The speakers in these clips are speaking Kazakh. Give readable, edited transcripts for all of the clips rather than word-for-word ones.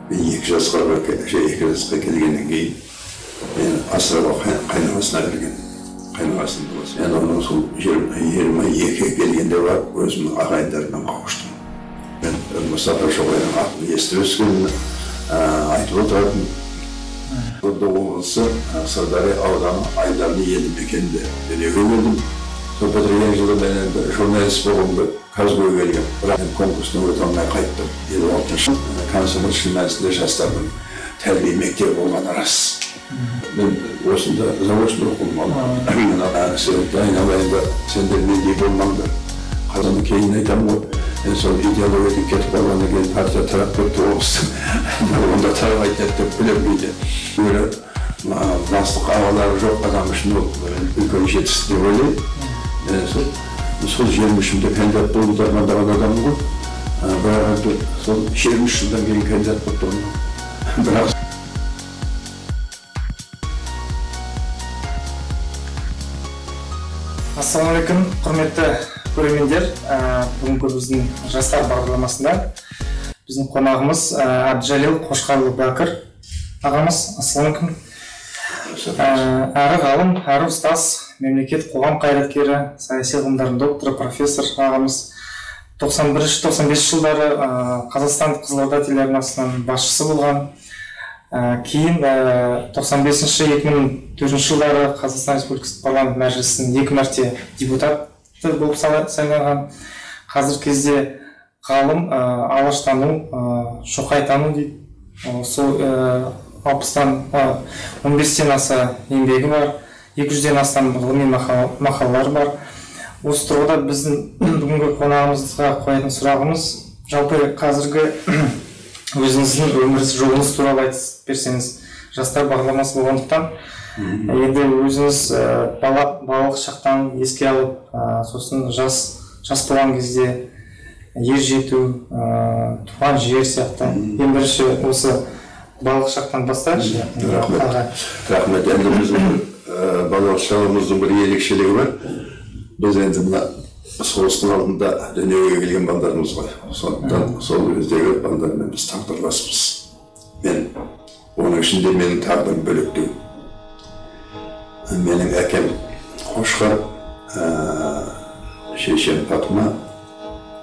Мен 2 жасқа келгеннен кейін мен асырауға қайнағасына берген. Қайнағасының баласы. Мен оның сол 22-ге келгенде барып өзімнің ағайындарыммен қауыштым. Мен Мұстафа Шоқайдың атын естіп өскенмін, айтып отыратын. Қызылорда облысы, Сырдария ауданы, Айдарлы елді мекенінде дүниеге келдім. Сол бітірген жылы мен енді журналист болғым келіп, КазГУ ға келгенмін. Бірақ мен конкурстан өте алмай қайттым. 56-жылы комсомол шын мәнісінде жастардың тәрбие мектебі болғаны рас. Мен осында заочно оқыдым. Мына кісі, айналайындар, сендер мендей болмаңдар. Қазір кейін айтамын ғой, мен сол идеологиядан кетіп қалғаннан кейін партия тарап кетті облыстың, онда тарамайтын еді деп білемін кейде. Өре бастық ағалары жоқ адам үшін ол үлкен жетістік деп ойлаймын. Мен сол 23-імде кандидат болуды армандаған адаммын ғой. Бірақ енді сол 23 жылдан кейін кандидат болып тұрмын. Бірақ Ассалаумағалейкум, құрметті көрермендер! Бүгінгі біздің жастар бағдарламасында біздің қонағымыз Әбдіжәлел Қошқарұлы Бәкір ағамыз. Ассалаумағалейкум! Әрі ғалым, әрі ұстаз, мемлекет, қоғам қайраткері, саяси ғылымдардың докторы, профессор ағамыз. 91-95 жылдары Қазақстан Қызылорда телеарнасының басшысы болған. Кейін 95-2004 жылдары Қазақстан Республикасы Парламент Мәжілісінің екі мәрте депутаты болып сайланған. Қазіргі кезде ғалым, алаштану, шоқайтану дейді, сол 60-тан, 15-тен аса еңбегі бар, 200-ден астам ғылыми мақалалары бар. Осы тұрғыда біздің бүгінгі қонағымызға қоятын сұрағымыз: жалпы қазіргі өзіңіздің өмір жолыңыз туралы айтып берсеңіз. Жастар бағдарламасы болғандықтан, енді өзіңіз балалық шақтан еске алып, сосын жас болған кезде ер жету, туған жер сияқты. Ең бірінші осы балалық шақтан бастайықшы. Рахмет, рахмет. Енді біздің балалық шағымыздың бір ерекшелігі бар. Біз енді мына соғыстың алдында дүниеге келген балдармыз ғой. Сондықтан сол кездегі балдармен біз тағдырласпыз. Мен оның ішінде менің тағдырым бөлектеу. Менің әкем Қошқар, шешем Фатыма.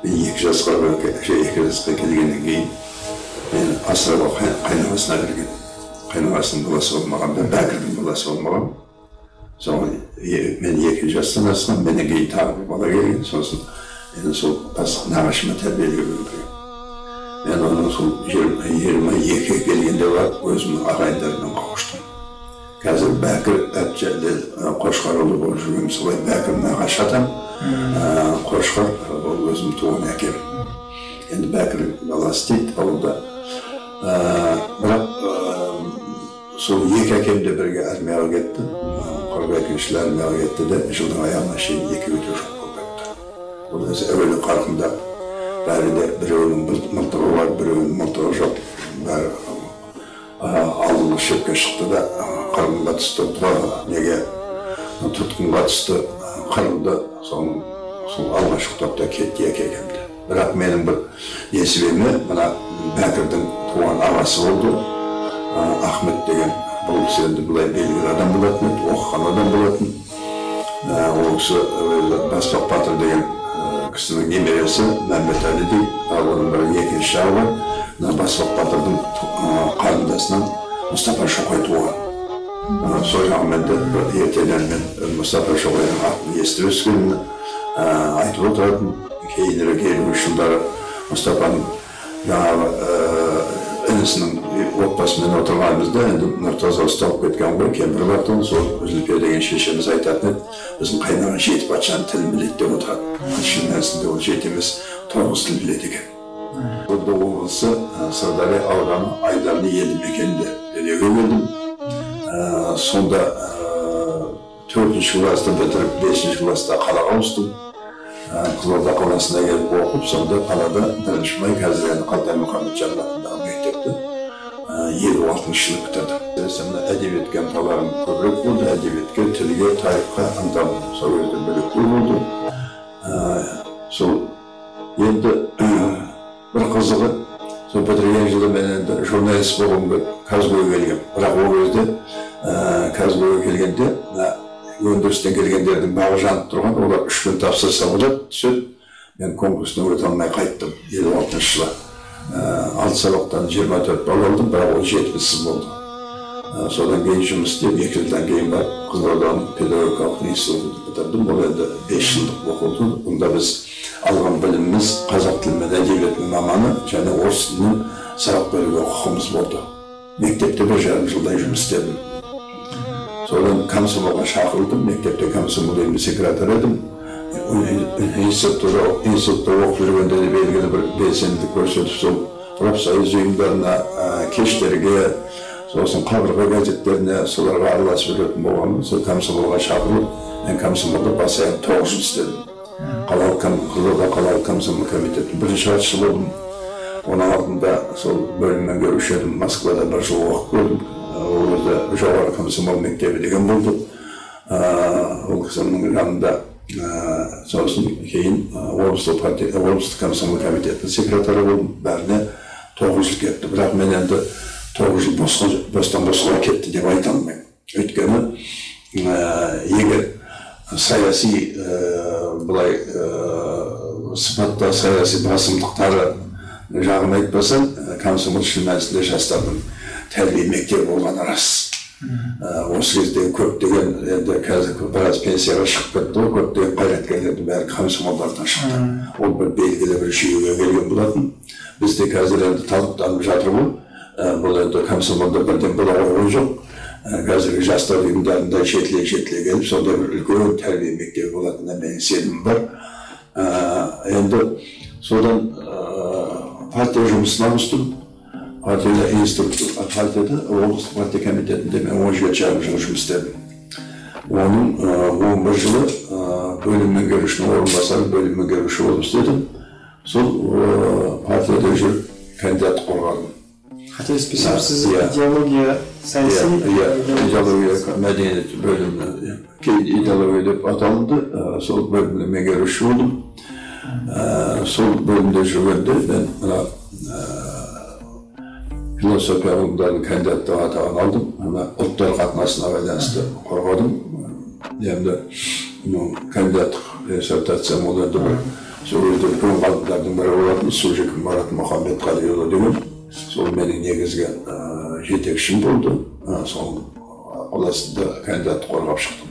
Мен 2 жасқа келгеннен кейін мен асырауға қайнағасына берген. Қайнағасының баласы болмаған да, Бәкірдің баласы болмаған. Соған мен 2 жастан асқан, менен кейін тағы бір бала келген. Сосын енді сол басқа нағашыма тәрбиелеуге берген. Мен оның сол 22-ге келгенде барып өзімнің ағайындарыммен қауыштым. Қазір Бәкір Әбдіжәлел Қошқарұлы болып жүргенім солай. Бәкір нағашы атам, Қошқар ол өзімнің туған әкем. Енді Бәкір баласы дейді ауылда. Бірақ сол екі әкем де бірге армияға кетті. 42-жылы армияға кетті де, жылдың аяғына шейін екеуі де жоқ болып кетті. Ол өзі әуелі қарқында бәрі де, біреуінің мылтығы бар, біреуінің мылтығы жоқ, бәрі алдыңғы шепке шықты да, қырғынға түсті, неге, тұтқынға түсті, қырылды. Соның сол алғашқы топта кетті екі әкем де. Бірақ менің бір несібеме мына Бәкірдің туған ағасы болды, Ахмет деген. Бұл кісі енді былай белгілі адам болатын еді, оқыған адам болатын. Ол кісі Баспақ батыр деген кісінің немересі Мәмбетәлі дейді. Ал оның бір екінші жағы бар, мына Баспақ батырдың қарындасынан Мұстафа Шоқай туған. Сол жағымен де бір ертеден мен Мұстафа Шоқайдың атын естіп өскенмін, айтып отыратын. Кейінірек 53-жылдары Мұстафаның жаңағы інісінің отбасымен отырғанымызда, енді Нұртаза ұсталып кеткен ғой, кемпір бар тұғын, сол Зүлфия деген шешеміз айтатын еді: «Біздің қайнаған жеті патшаның тілін біледі», – деп отырады. Шын мәнісінде ол жеті емес, тоғыз тіл біледі екен. Қызылорда облысы, Сырдария ауданы, Айдарлы елді мекенінде дүниеге келдім. Сонда төртінші классты бітіріп, бесінші класста қалаға ауыстым. Қызылорда қаласына келіп оқып, сонда қалада 1 Май, қазір енді Қалтай Мұхамеджанов атындағы мектепті 56-жылы бітірдім. Мына әдебиетке ынталарым көбірек болды. Әдебиетке, тілге, тарихқа ынтам сол кезде бөлектеу болды. Сол енді бір қызығы, Сол бітірген жылы мен енді журналист болғым келіп КазГУ-ға келгем. Бірақ ол кезде КазГУ-ға келгенде өндірістен келгендердің бағы жанып тұрған, олар 3 күн тапсырса болады, түседі. Мен конкурстан өте алмай қайттым 56 жылы. 6 сабақтан 24 балл алдым, бірақ ол жеткіліксіз болды. Содан кейін жұмыс істеп, 2 жылдан кейін барып Қызылорданың педагогикалық институтын бітірдім. Бұл енді 5 жылдық оқуды. Онда біз алған біліміміз қазақ тілі мен әдебиетінің маманы және орыс тілінен сабақ беруге құқығымыз болды. Мектепте 1,5 жылдай жұмыс істедім. Содан комсомолға шақырылдым. Мектепте комсомол үйінің секретарі едім. Институтта оқып жүргенде де белгілі бір белсенділік көрсетіп, сол профсоюз ұйымдарына, кештерге, сосын қабырға газеттеріне, соларға араласып жүретін болғанмын. Сол комсомолға шақырылып, мен комсомолда бас аяқ 9 жыл істедім. Қызылорда қалалық комсомол комитетінің бірінші хатшысы болдым. Оның алдында сол бөлім меңгеруші едім. Москвада 1 жыл оқып көрдім. Ол кезде жоғары комсомол мектебі деген болды. Ол кісінің жанында сосын кейін облыстық комсомол комитетінің секретары болдым. Бәріне 9 жыл кетті. Бірақ мен енді 9 жыл бостан босқа кетті деп айта алмаймын. Өйткені егер саяси былай сыпатта саяси басымдықтары жағын айтпасам, комсомол шын мәнісінде жастардың тәрбие мектебі болғаны рас. Осы кезде көптеген, енді қазір біраз пенсияға шығып кетті ғой, көптеген қайраткерлердің бәрі комсомолдардан шықты. Ол бір белгілі бір жүйеге келген болатын. Бізде қазір енді талаптанып жатыр ғой. Бұл енді комсомолда бірден бола қойған жоқ. Қазіргі жастар ұйымдарында жетіле-жетіле келіп, сондай бір үлкен тәрбие мектебі болатынына менің сенімім бар. Енді содан партия жұмысына ауыстым. Партияда инструктор, партияда облыстық партия комитетінде мен 17,5 жыл жұмыс істедім. Оның 11 жылы бөлім меңгерушінің орынбасары, бөлім меңгеруші болып істедім. Сол партияда жүріп кандидат қорғадым. Қателеспесем, сіз идеология саяси? Иә, идеология мәдениет бөлімі, кейін идеология деп аталынды. Сол бөлімде меңгеруші болдым. Сол бөлімде жүргенде мен мына философия ғылымдарының кандидаттығы атағын алдым. Мына ұлттар қатынасына байланысты қорғадым. Енді кандидаттық диссертациям ол енді бір сол кезде үлкен ғалымдардың бірі болатын Сужиков Марат Мұхамбетқалиұлы деген. Сол менің негізгі жетекшім болды. Сол областында кандидатты қорғап шықтым.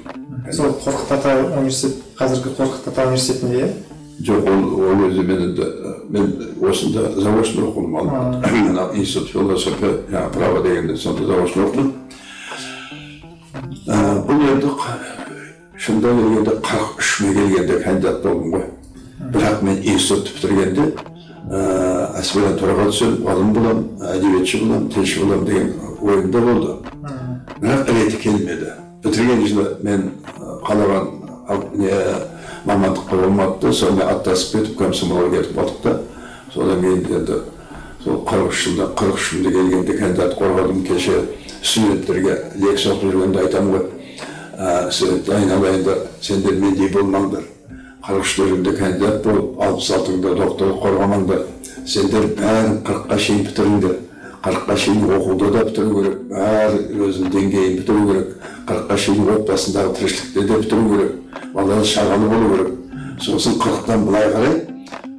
Сол Қорқыт ата университет, қазіргі Қорқыт ата университетінде, иә? Жоқ, ол өзі мен енді мен осында заочно оқыдым. Мына институт философия, право дегенде сонда заочно оқыдым. Бұл енді шынында келгенде 43-ме келгенде кандидат болдым ғой. Бірақ мен институтты бітіргенде аспирантураға түсем, ғалым болам, әдебиетші болам, тілші болам деген ойымда болды. Бірақ реті келмеді. Бітірген жылы мен қалаған мамандыққа болмапты, сонымен аттасып кетіп, комсомолға кетіп қалдық та. Содан кейін енді сол 43 жылда, 43 жылда келгенде кандидат қорғадым. Кеше студенттерге лекция оқып жүргенде айтамын ғой, студенттер айналайындар, сендер мендей болмаңдар. 43-терінде кандидат болып, 66-ында докторлық қорғамаңдар. Сендер бәрін 40-қа шейін бітіріңдер. 40-қа шейін оқуды да бітіру керек, бәрі өзінің деңгейін бітіру керек. 40-қа шейін отбасындағы тіршілікті де бітіру керек, балалы шағалы болу керек. Сосын 40-тан былай қарай,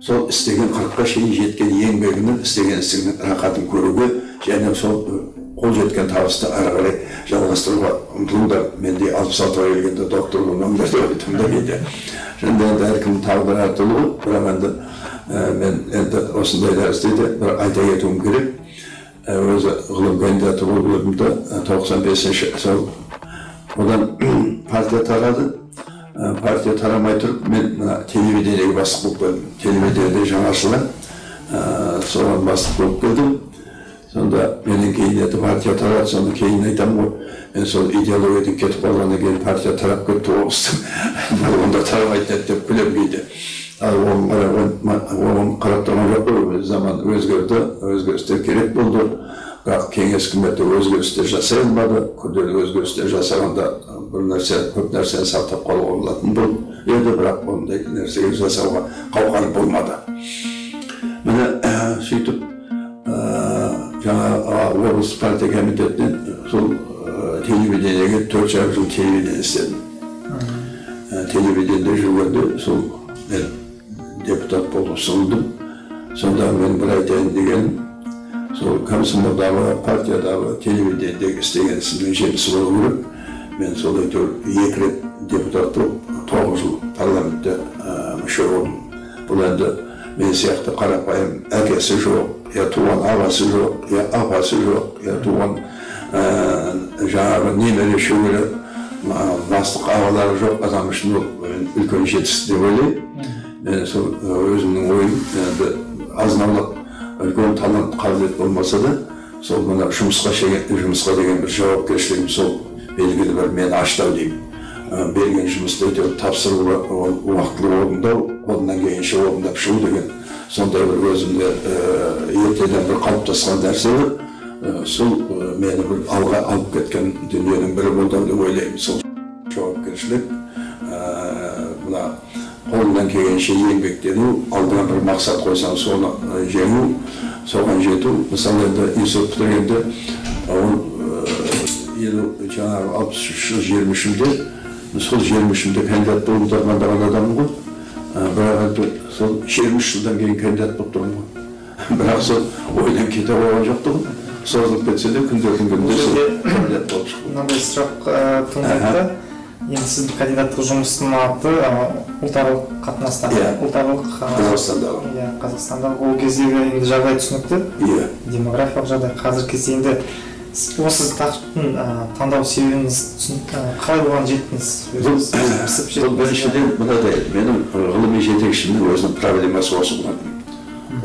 сол істеген 40-қа шейін жеткен еңбегінің, істеген ісіңнің рахатын көруге және сол қол жеткен табысты ары қарай жалғастыруға ұмтылыңдар. Мен де 66-ға келгенде доктор болмаңдар деп айттым да кейде. Енді енді әркімнің тағдыры әртүрлі ғой, бірақ енді мен енді осындай нәрсе де бір айта кетуім керек. Өзі ғылым кандидаты болып едім де, 95-ші сол одан партия тарады. Партия тарамай тұрып мен мына телевидениеге бастық болып келдім. Телевидениеде жаңашылы, соған бастық болып келдім. Сонда менен кейін енді партия тарады, соны кейін айтамын ғой. Мен сол идеологиядан кетіп қалғаннан кейін партия тарап кетті, облыстың онда тарамайтын еді деп күлемін кейде. Ал оған қарап тұрған жоқ қой, заман өзгерді, өзгерістер керек болды. Бірақ кеңес үкіметі өзгерістер жасай алмады. Күрделі өзгерістер жасағанда бір нәрсе, көп нәрсені сақтап қалуға болатын болды еді, бірақ ондай нәрсеге жасауға қауқар болмады. Міне сөйтіп жаңа облыс партия комитетінен сол телевидениеге 4,5 жыл телевидение істедім. Телевидениеде жүргенде сол мен депутат болып ұсынылдым. Сонда мен бір айтайын дегенім, сол комсомолдағы, партиядағы, телевидениедегі істеген ісімнің жемісі болу керек. Мен сол әйтеуір 2 рет депутат болып, 9 жыл парламентте мүше болдым. Бұл енді мен сияқты қарапайым әкесі жоқ, я туған ағасы жоқ, я апасы жоқ, я туған жаңағы немере шөбере бастық ағалары жоқ адам үшін ол үлкен жетістік деп ойлаймын. Мен сол өзімнің ойым енді азын-аулақ үлкен талант, қабілет болмаса да, сол мына жұмысқа деген бір жауапкершілігім сол белгілі бір мені аштау деймін. Берген жұмысты әйтеуір тапсыру, уақытылы орындау, қолынан келгенше орындап шығу деген сондай бір өзімде ертеден бір қалыптасқан нәрсе бар. Сол мені бір алға алып кеткен дүниенің бірі болды деп ойлаймын. Сол жауапкершілік, мына қолынан келгенше еңбектену, алдыңа бір мақсат қойсаң соны жеңу, соған жету. Мысалы енді институт бітіргенде ол жаңағы 63 23-імде, сол 23-імде кандидат болып армандаған адаммын ғой. Бірақ енді сол 23 жылдан кейін кандидат болып тұрмын ғой. Бірақ сол ойдан кете қойған жоқтығым. Созылып кетсе де күндердің күнінде сол кандидат болып шықтым. Мынандай сұрақ туындайды. Енді сіздің кандидаттық жұмысының аты ұлтаралық қатынастар. Ұлтаралық Қазақстандағы. Иә, Қазақстандағы ол кездегі енді жағдай түсінікті. Иә. Демографиялық жағдай қазіргі кезде енді осы тақырыптың таңдау себебіңіз қалай болған жеттіңіз? Бұл біріншіден мынадай, менің ғылыми жетекшімнің өзінің проблемасы осы болатын.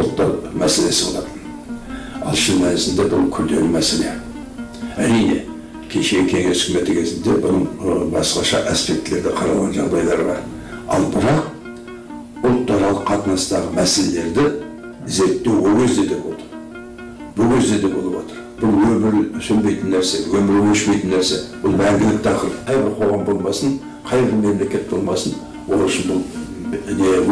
Ұлттар мәселесі болатын. Ал шын мәнісінде бұл күрделі мәселе. Әрине, кешегі кеңес үкіметі кезінде бұның басқаша аспектілерде қаралған жағдайлары бар. Ал бірақ ұлтаралық қатынастағы мәселелерді зерттеу ол кезде де болды. Бұл кезде де болып отыр. Бұл өмір сөнбейтін нәрсе, өмір өшпейтін нәрсе. Бұл мәңгілік тақырып. Қай бір қоғам болмасын, қай бір мемлекет болмасын, ол үшін бұл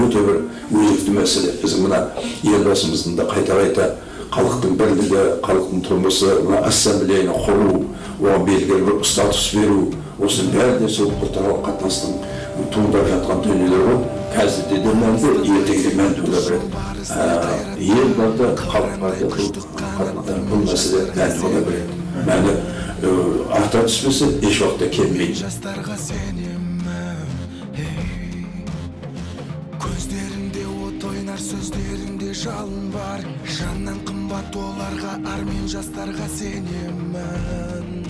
өте бір өзекті мәселе. Біздің мына елбасымыздың да қайта-қайта халықтың бірлігі, халықтың тұрмысы, мына ассамблеяны құру, оған белгілі бір статус беру, осының бәрі де сол ұлтаралық қатынастың туындап жатқан дүниелер ғой. Қазірде де мәнді, ертең де мәнді бола береді. Ел барда, халық барда бұл мәселе мәнді бола береді. Мәні арта түспесе, еш уақытта кемімейді. Жастарға сенемін, көздерінде от ойнар, сөздерінде жалын бар. Жаннан қымбат оларға ар, мен жастарға сенемін.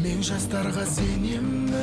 Мен жастарға сенемін.